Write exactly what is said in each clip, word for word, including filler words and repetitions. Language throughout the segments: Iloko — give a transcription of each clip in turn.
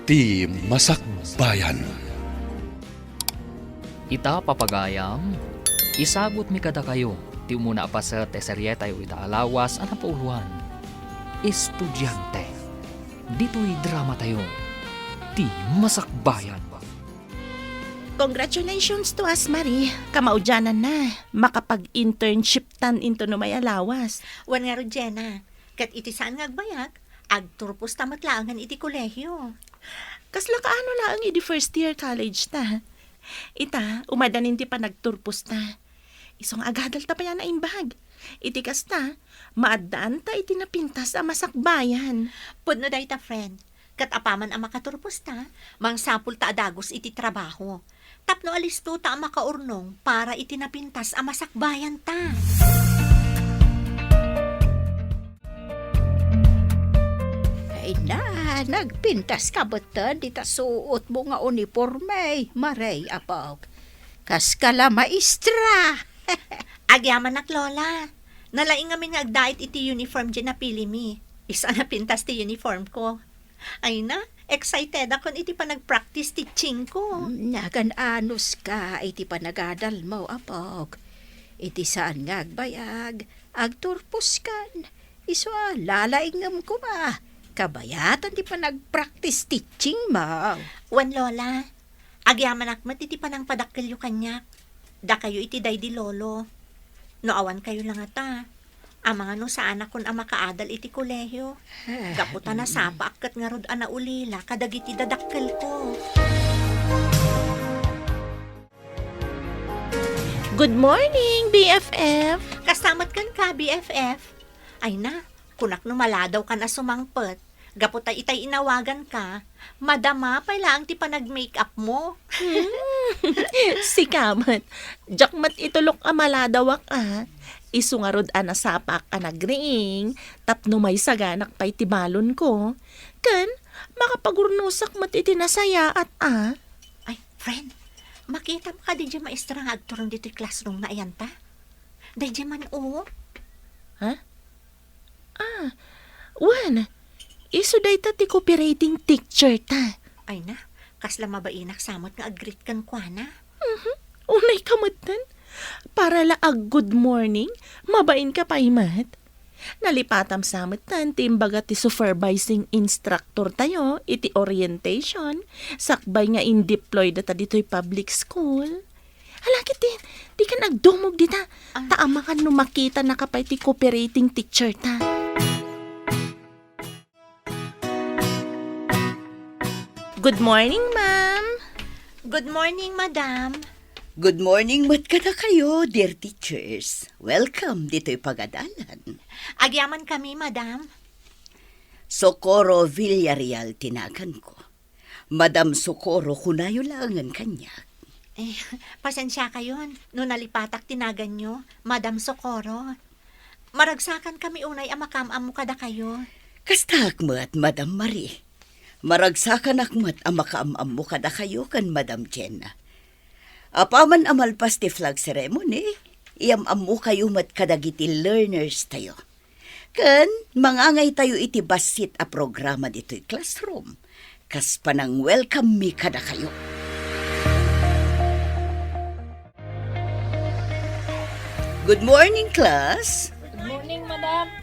Ti Masakbayan. Ita, papagayam, isagutmi kadakayo ti umuna a paset ti serietayo ita a lawas a napauloan, Estudiante. Ditoy dramatayo, Ti Masakbayan. Congratulations to us, Marie. Kamaudianan na. Makapag-internship tan into no may a lawas. Wen ngarud, Jenna, ket iti saan nga agbayag, agturposta met laengen iti kolehio. Kasla kaano laeng idi first year college ta? Ita, umadanin ti panagturposta. Isu nga agadalta pay a naimbag. Iti kasta, maaddaanta iti napintas a masakbayan. Pudno dayta, friend. Ket apaman a makaturposta, mangsapulta a dagus iti trabaho. Tapno alistota a makaurnong para iti napintas a masakbayanta. Ay na, nagpintaska metten dita suotmo nga uniporme, Marie, apok. Kaska la maestra. Agyamanak, Lola. Nalaing ngamin nga agdait iti uniform diay napilimi. Isu a napintas ti uniformko. Ay na, excitedakon iti panagpractice teachingko. Nagan-anuska iti panagadalmo, apok. Iti saan nga agbayag, agturposkan. Isu a lalaingem koma. Kabayatan ti panagpractice teachingmo. Wen, Lola, agyamanak met iti panangpadakkelyo kaniak. Dakayo iti daydi lolo. No awankayo la ngata, amangan no saanakon a makaadal iti kolehio. Ah, gapu ta mm. Nasapaak ket ngarud a naulila kadagiti dadakkelko. Good morning, B F F! Kasta met kenka, B F F. Ay na, kunak no maladawkan a sumangpet. Gapu ta itay inawaganka, madama pay laeng ti panag-make-upmo. Hmm. Sika met. Diak met itulok a maladawak a. Isu ngarud a nasapaak a nagriing tapno maisaganak pay ti balonko. Ken, makapagurnosak met iti nasayaat a. Ay, friend, makitam kadi diay maestra nga agturong ditoy classroom nga ayanta? Daydiay man, o. Ha? Ah, wen, isu dayta ti copywriting teacher ta. Ay na, kasla mabainak sa met nga ag-greet kenkuana. Mhm. Unay ka metten. Para la ag-good morning, mabain ka pay met. Nalipatam sa metten ti imbaga ti supervising instructor tayo iti orientation, sakbay nga in-deploy data ditoy public school. Ala, ket di, dikan agdumog dita. Ah. Ta amangan no makitanaka pay ti cooperating teacher ta. Good morning, ma'am. Good morning, madam. Good morning met kadakayo, dear teachers. Welcome ditoy pagadalan. Agyamankami, madam. Socorro Villarreal ti naganko. Madam Socorro, kunayo laengen kaniak. Eh, pasensiakayon no nalipatak ti naganyo, Madam Socorro. Maragsakankami unay a makaam-ammo kadakayo. Kastaak met, Madam Marie. Maragsakanak met a makaam-ammo kadakayo ken Madam Jenna. Apaman a malpas ti flag ceremony, iyam-ammokayo met kadagiti learners tayo. Ken mangangaytayo iti bassit a programa ditoy classroom, kas panang-welcome mi kadakayo. Good morning, class. Good morning, madam.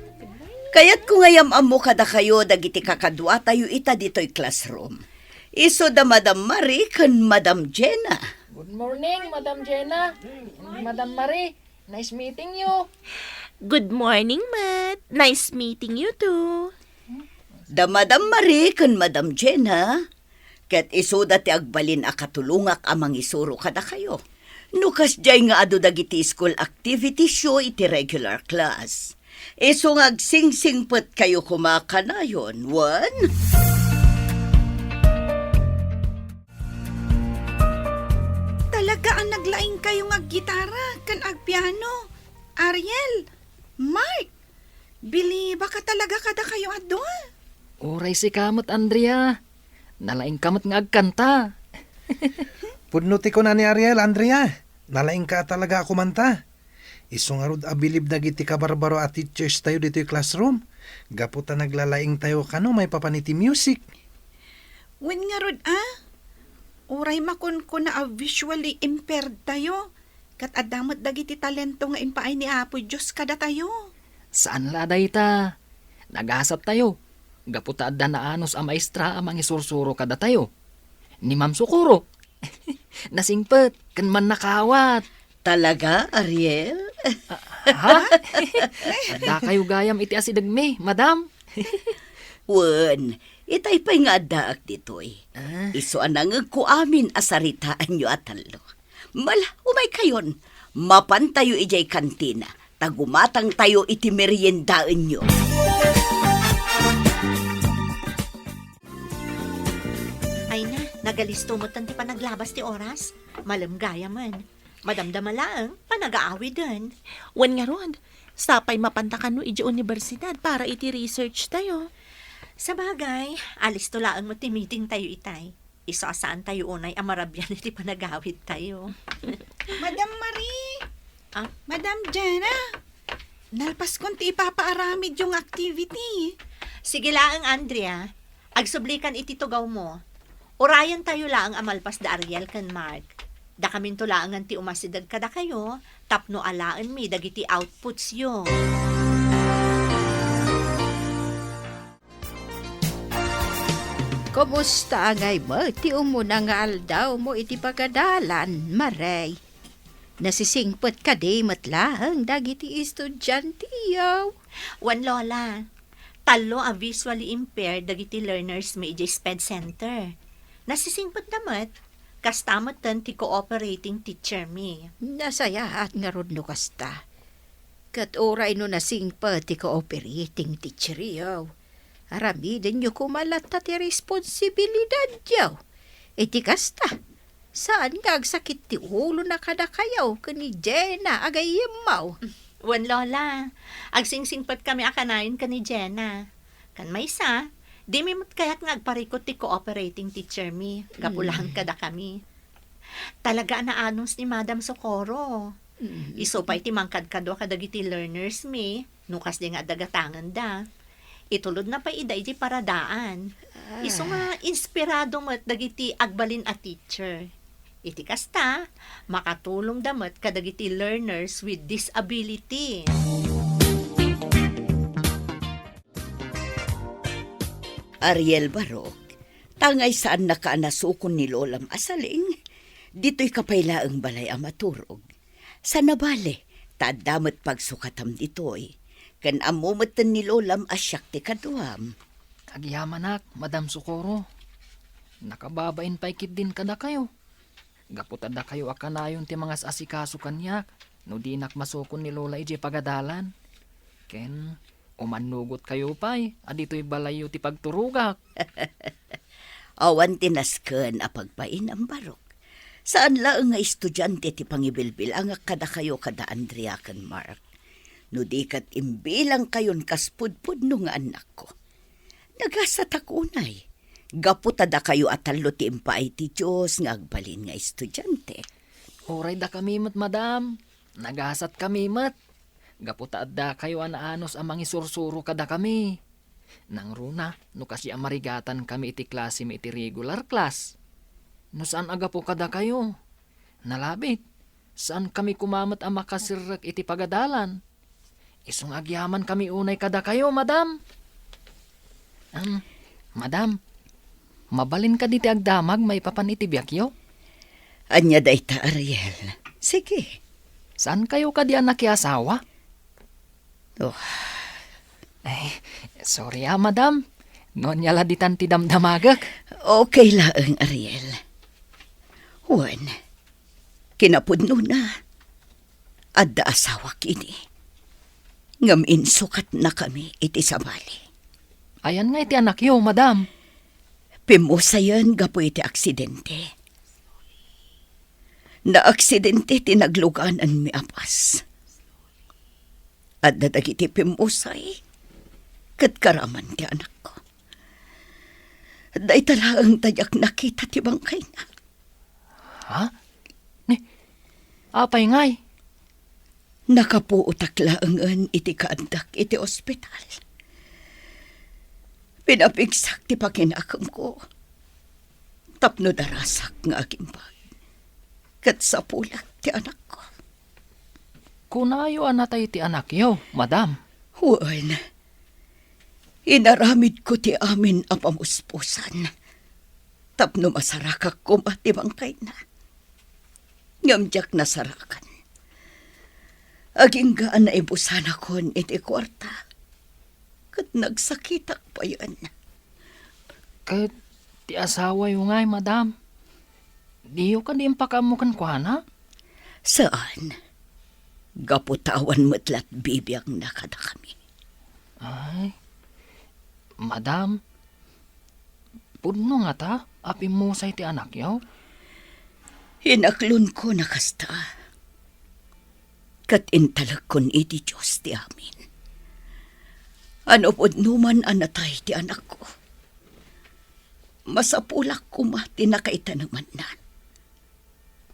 Kayatko nga iyam-ammo kadakayo dagiti kakaduatayo ita ditoy classroom. Isu da Madam Marie ken Madam Jenna. Good morning, Madam Jenna. Madam Marie. Nice meeting you. Good morning, Matt. Nice meeting you too. Da Madam Marie ken Madam Jenna, ket isuda ti agbalin a katulongak a mangisuro kadakayo. No kasdiay nga adu dagiti school activities yo iti regular class, isu nga agsingsingpetkayo koma kanayon, wen? Talaga a naglaingkayo nga aggitara ken agpiano. Ariel, Mark, bilibak a talaga kadakayo a dua. Uray sika met, Andrea. Nalaingka met nga agkanta. Pudno ti kuna ni Ariel, Andrea. Nalaingka a talaga a kumanta. Isu ngarud a bilib dagiti kabarbaro a teachers tayo ditoy classroom, gapu ta naglalaingtayo kano maipapan iti music. Wen ngarud a, uray makunkuna a visually impaired tayo, ket adda met dagiti talento nga impaay ni Apo Dios kadatayo. Saan la dayta. Nagasat tayo. Gapu ta adda naanus a maestra a mangisursuro kadatayo. Ni Ma'am Socorro. Nasingpet ken mannakawat. Talaga, Ariel? Ha? Adda kayo gayam iti asidegmi, madam? Wen, itay pay nga addaak ditoy. Ah. Isu a nangegko amin a saritaanyo a tallo. Mala, umay kayon. Mapantayo idiay kantina. Ta gumatangtayo iti meriendaenyo. Ay na, nagalisto met ti panaglabas ti oras. Malem gayamen. Madamdama laeng, panagaawiden. Wen ngarud, sapay mapanta kano idiay universidad para iti research tayo. Sabagay, alisto laeng met ti meeting tayo itay. Isu a saan tayo unay a marabian iti panagawid tayo. Madam Marie! Ah? Madam Jenna! Nalpaskon ti ipapaaramidyo nga activity. Sige laeng, Andrea. Agsublikan iti tugawmo. Urayen tayo laeng a malpas da Ariel ken Mark. Dakaminto laengen ti umasideg kadakayo tapno alaenmi dagiti outputsyo. Kumusta ngay met ti umuna nga aldawmo iti pagadalan, Marie? Nasisingpet kadi met laeng dagiti estudianteyo? Wen, Lola. Tallo a visually impaired dagiti learners mi idiay SPED Center. Nasisingpetda met, kasta metten ti cooperating teacher mi. Nasayaat ngarud no kasta. Ket uray no nasingpet ti cooperating teacheryo, aramidenyo koma latta ti responsibilidadyo. Iti kasta, saan nga agsakit ti ulona kadakayo ken ni Jenna a gayyemmo. Wen, Lola, agsingsingpetkami a kanayon ken ni Jenna. Ken maysa, dimi met kayat nga agparikut ti cooperating teacher mi, gapu Mm. laeng kadakami. Talaga a naanus ni Madam Socorro. Mm. Isu pay ti mangkadkadua kadagiti learners mi, no kasdi nga adda gatangenda. Itulodna pay ida iti paradaan. Ah. Isu nga inspirado met dagiti agbalin a teacher. Iti kasta, makatulongda met kadagiti learners with disability. Ariel Barok, tangay saannaka a nasukon ni Lolam a Saling, ditoyka pay laeng balay a maturog. Sana bale, ta adda met pagsukatam ditoy. Ken ammo metten ni Lolam a siak ti kaduam. Agyamanak, Madam Socorro. Nakababain pay ketdin kadakayo. Gapu ta dakayo a kanayon ti mangas-asikaso kaniak no dinak masukon ni Lola idiay pagadalan. Ken umannugotkayo pay a ditoy balayyo ti pagturogak. Awan ti nasken a pagpainam, Barok. Saan laeng nga estudiante ti pangibilbilangak kadakayo kada Andrea ken Mark. No di ket imbilangkayon kas pudpudno nga annakko. Nagasatak unay, gapu ta dakayo a tallo ti impaay ti Dios nga agbalin nga estudiante. Uray dakami met, madam, nagasatkami met, gapu ta addakayo a naanus a mangisursuro kadakami. Nangruna, no kasi a marigatankami iti klasemi iti regular class. No saan a gapu kadakayo, nalabit, saankami koma met a makasirrek iti pagadalan. Isu nga agyamankami unay kadakayo, madam. Am, madam, mabalin kadi ti agdamag maipapan iti biagyo? Ania dayta, Ariel? Sige. Saankayo kadi a nakiasawa? Oh. Ay, sorry a, madam. No ania la ditan ti damdamagek. Okay laeng, Ariel. Wen, kinapudnona, adda asawak idi. Ngem insukatnakami iti sabali. Ayan nga iti anakyo, madam? Pimmusayen gapu iti aksidente. Naaksidente ti naglugananmi a bus. Adda dagiti pimmusay ket karaman ti anakko. Dayta laeng ta diak nakita ti bangkayna. Ha? Ni, apay ngay? Nakapuotak laengen iti kaaddak iti ospital. Pinapigsak ti pakinakemko. tapno darasak nga agimbag. Ket sapulek ti anakko. Kunayo a natay ti anakyo, madam? Wen, inaramidko ti amin a pamuspusan tapno masarakak koma ti bangkayna. Ngem diak nasarakan. Agingga a naibusanakon iti kuarta, ket nagsakitak payen. Ket ti asawayo ngay, madam? Diyo kadi impakaammo kenkuana? Saan. Gapu ta awan met la ti bibiagna kadakami. Ay, madam, pudno ngata a pimmusay ti anakyo? Inaklonko a kasta, ket intalekkon iti Dios ti amin. A no pudno man a natay ti anakko, masapulak koma ti nakaitanemanna.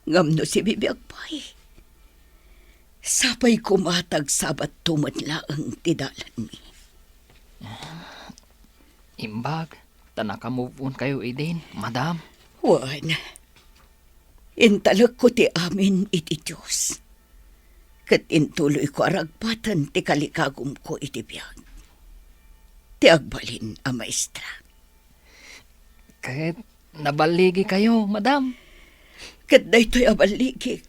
Ngem no sibibiag pay, sapay koma ta agsabatto met laeng ti dalanmi. Imbag ta naka-move on kayo idin, madam? Wen, intalekko ti amin iti Dios, ket intuloyko a ragpaten ti kalikagumko iti biag. Ti agbalin a maestra. Ket naballigi kayo, madam? Ket daytoy a balligi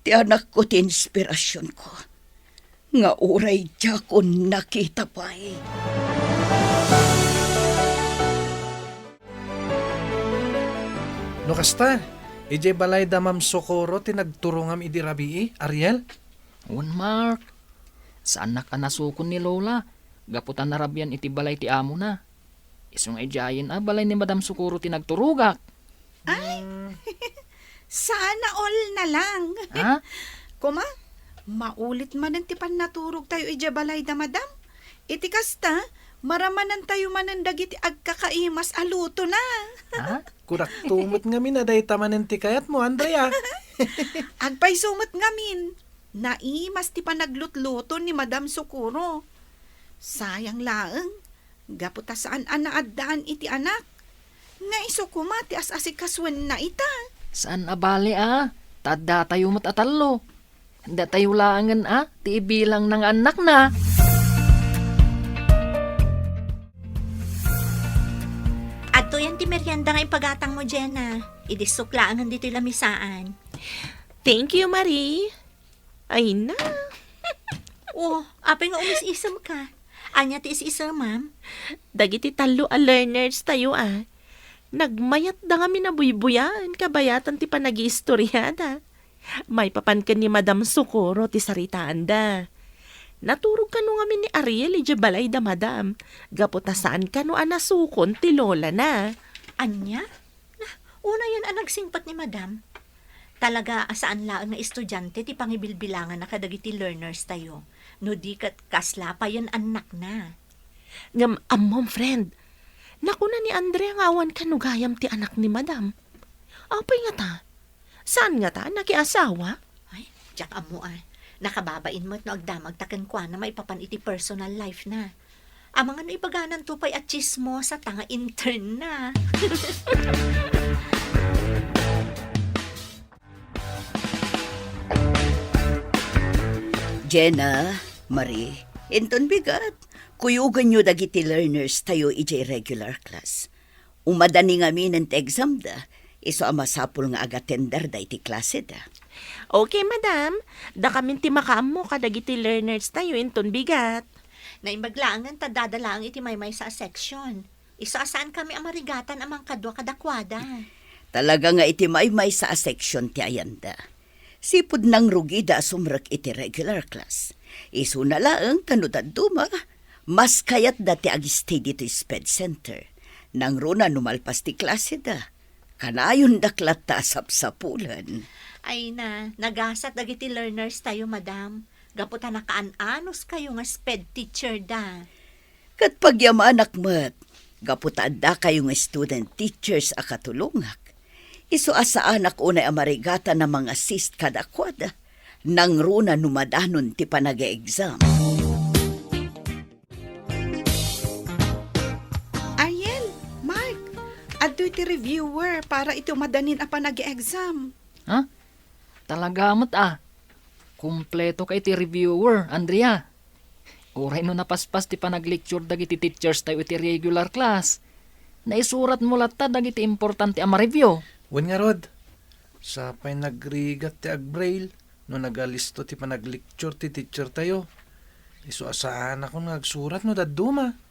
ti anakko ti inspirasionko, nga uray diakon nakita pay. No kasta, idiay balay da Ma'am Socorro ti nagturongam idi rabii, Ariel? Wen, Mark. Saannak a nasukon ni Lola, gapu ta narabian iti balay ti amona. Isu nga idiayen a balay ni Madam Socorro ti nagturogak. Ay, sana all na lang. Ha? Kuma, maulit manen ti pannaturogtayo idiay balay da Madam. Iti kasta, maramanantayo manen dagiti agkakaimas a lutona. Ha? Kunak tumot ngamin a dayta manen ti kayatmo, Andrea. Agpayso met ngamin, naimas ti panaglutluto ni Madam Socorro. Sayang laeng, gapu ta saan a naaddaan iti anak. Nga isu koma ti as-asikasuenna ita. Saan a bale a, ta addatayo met a tallo. Datayo laengen a, ti ibilangna nga annakna. Adtoyen ti merienda nga impagatangmo, Jenna. Idissok laengen ditoy lamisaan. Thank you, Marie. Ay na. Oh, apay nga umis-isemka? Ania ti is-isemam? Dagiti tallo a learners tayo a. Nagmayatda ngamin a buybuyaen kabayatan ti panagiistoriada. Maipapan ken ni Madam Socorro ti saritaanda. Naturog kano ngamin ni Ariel idiay balay da Madam, gapu ta saan kano a nasukon ti lolana. Ania? Na, unayen a nagsingpet ni Madam. Talaga a saan laeng nga estudiante ti pangibilbilanganna kadagiti learners tayo, no di ket kasla payen annakna. Ngem ammom, friend, nakuna ni Andrea nga awan kano gayam ti anak ni Madam. Apay ngata? Saan ngata a nakiasawa? Ay, diak ammo a. Nakababain met no agdamagta kenkuana maipapan iti personal life na. Amangan no ibagananto pay a tsismosa ta nga intern na. Jenna, Marie, inton bigat, kuyogenyo dagiti learners tayo idiay regular class. Umadani ngaminen ti examda, isu a masapul nga agatenderda iti klaseda. Okay, madam. Dakamin ti makaammo kadagiti learners tayo inton bigat. Naimbag laengen ta addada laeng iti maymaysa a section. Isu a saankami a marigatan a mangkadua kadakuada. Talaga nga iti maymaysa a section ti ayanda. Sipud nangrugida a sumrek iti regular class. Isuna laeng ta no dadduma, mas kayatda ti ag-stay ditoy SPED Center. Nangruna no malpas ti klaseda, kanayondak latta a sapsapulen. Ay na, nagasat dagiti learners tayo, madam. Gapu ta nakaan-anos kayo nga SPED teacher da. Ket pagyamanak met, gapu ta adda kayo nga student teachers a katulongak. Isu a saanak unay a marigatan a mang-assist kadakuada, nangruna no madanon ti panag-exam. Ariel, Mark, ad- Ditoy ti reviewer para iti umadanin a panag-exam. Ha? Talaga met a. Kumpleto ka iti reviewer, Andrea. Uray no napaspas ti panaglecture dagiti teachers tayo iti regular class, naisuratmo latta dagiti importante a ma-review. Wen ngarud, sapay nagrigat ti agbraille no nagalisto ti panaglecture ti teacher tayo. Isu a saanakon nga agsurat no dadduma.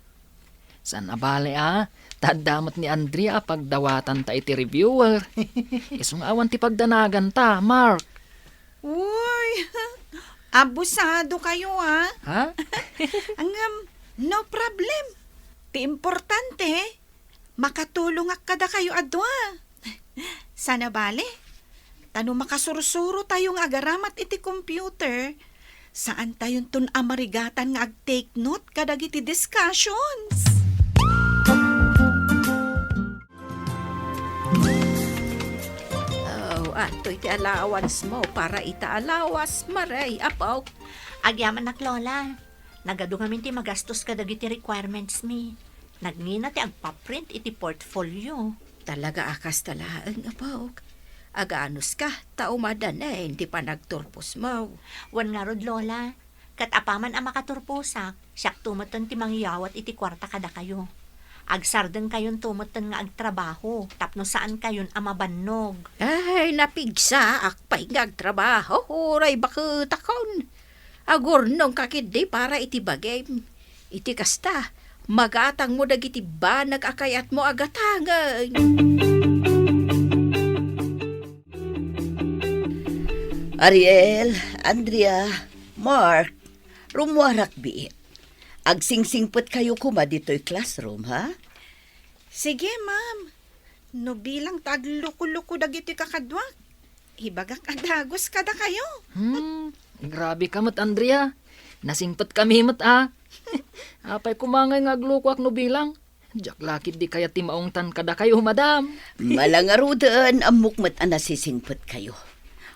Saan a bale a, ta adda met ni Andrea a pagdawatanta iti reviewer. Isu nga awan ti pagdanaganta, Mark. Uy, abusado kayo, ah. Ha? Ngem, no problem. Ti importante, makatulongak kadakayo a dua. Saan a bale, ta no makasursuro tayo nga agaramat iti computer, saan tayonton a marigatan nga ag-take note kadagiti discussions. Oh, adtoy ti allowance mo para ita a lawas, Maray, apo. Agyamanak, Lola. Nagadu ngamin ti magastos kadagiti requirements mi. Nagngina ti agpaprint iti portfolio. Talaga a kasta laeng, apok. Aganuska, ta umadanen ti panagturposmo. Wen ngarud, Lola, ket apaman a makaturposak, siakto metten ti mangyawat iti kuarta kadakayo. Agsardengkayonto metten nga agtrabaho tapno saankayon a mabannog. Ay, napigsaak pay nga agtrabaho, uray baketakon. Agurnongka ketdi para iti bagim. Iti kasta, magatangmo dagiti banag a kayatmo a gatangen. Ariel, Andrea, Mark, rummuarak biit. Agsingsingpetkayo koma ditoy classroom, ha? Sige, ma'am. No bilang ta agluko-luko dagiti kakaduak, ibagak a dagus kadakayo. Hmm, grabe ka met, Andrea. Nasingpet kami met, ah. Apay koma ngay nga aglukoak no bilang? Diak la ketdi kayat ti maungtan kadakayo, madam. Malangaruden, ammok met a nasisingpetkayo.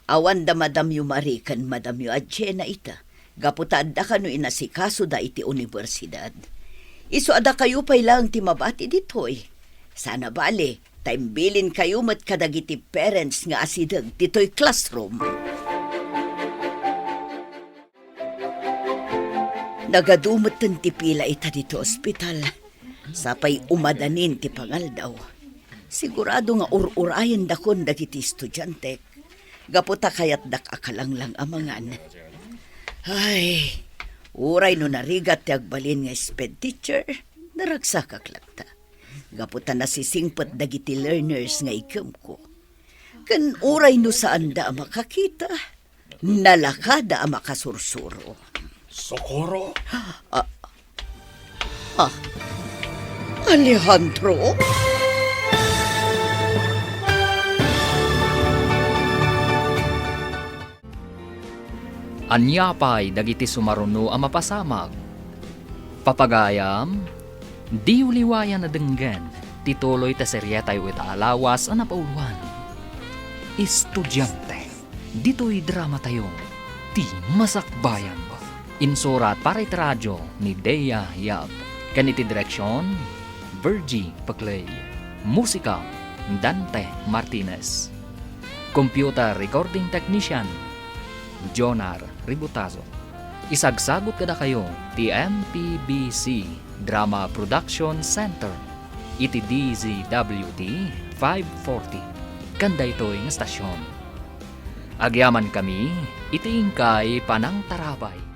Awan da madamyo Marie ken madamyo Adjena ita. Gapu ta adda kano inasikasoda iti universidad. Isu a dakayo pay laeng ti mabati ditoy. Saan a bale, ta imbilinkayo met kadagiti parents nga asideg ditoy classroom. Nagadu metten ti pila ita ditoy ospital. Sapay umadanin ti pangaldaw. Sigurado nga ur-urayendakon dagiti estudiantek. Gapu ta kayatdak a kalanglang a mangan. Ay, uray no narigat ti agbalin nga sped teacher, naragsakak latta. Gapu ta nasisingpet dagiti learners nga iggemko. Ken uray no saanda a makakita, nalakada a makasursuro. Socorro? Ah, Ah, Alejandro? Ania pay dagiti sumaruno a mapasamak? Papagayam, diyo liwayan a denggen ti tuloy ta serietayo ita a lawas a napauluan. Estudiante. Ditoy dramatayo, ti Masakbayan. Insurat para iti radio ni Dea Yap. Ken iti direksion, Virgie Paclay. Musika, Dante Martinez. Computer recording technician, Jonar Ributazo. Isagsagut kadakayo ti M P B C Drama Production Center iti D Z W T five forty. Ken daytoy nga stasyon. Agyamankami iti inkay panangtarabay.